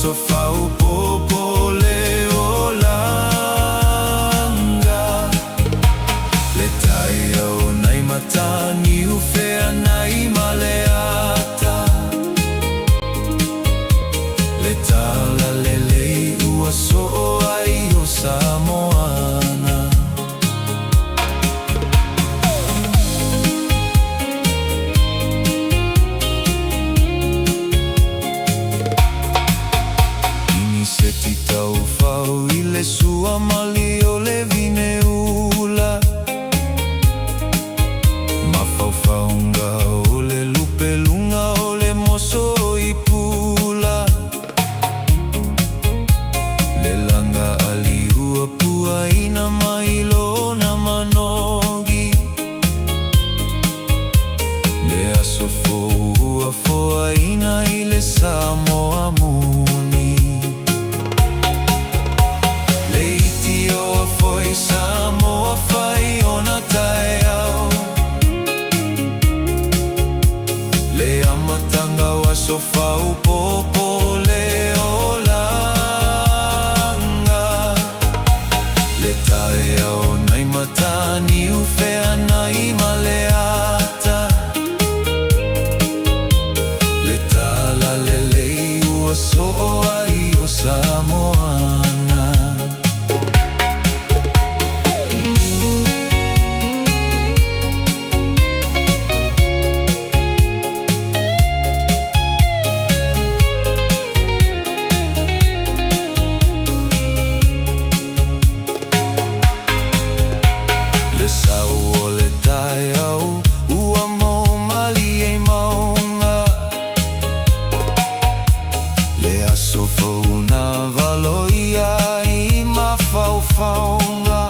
aso faaopopo le olaga. Le taeao nai Mataniu Feagai ma le Ata. Le talalelei ua soo ai o Samoana. Iniseti taufao i le suamali o le vineula. Mafaufauga o le lupeluga o le moso i pula. Le laga ali ua puaina mai lona manogi. Le aso fou ua foaina i le Samoa moni. Le itioa foi Samoa fai ona taeao. Le amataga o aso faaopopo le olaga. Le taeao nai Mataniu Feagai ma le Ata. Le talalelei ua soo ai o Samoana. Le sau o le taeao ua mou malie i mauga. Le aso fou na valoia i mafaufauga.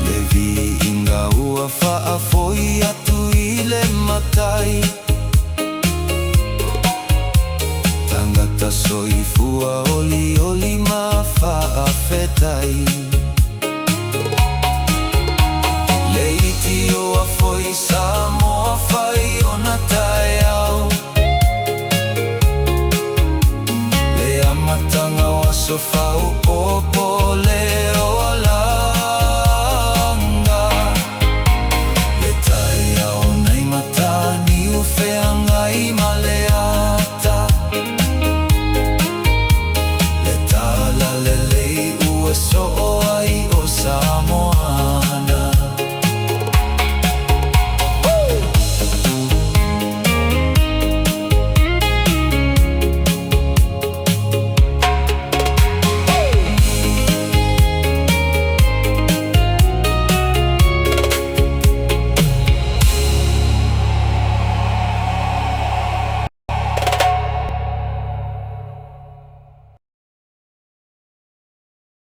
Le viiga ua faafoi atu i le Matai. Tagata soifua olioli ma faafetai. Le itioa foi Samoa fai ona taeao. Le amataga o aso.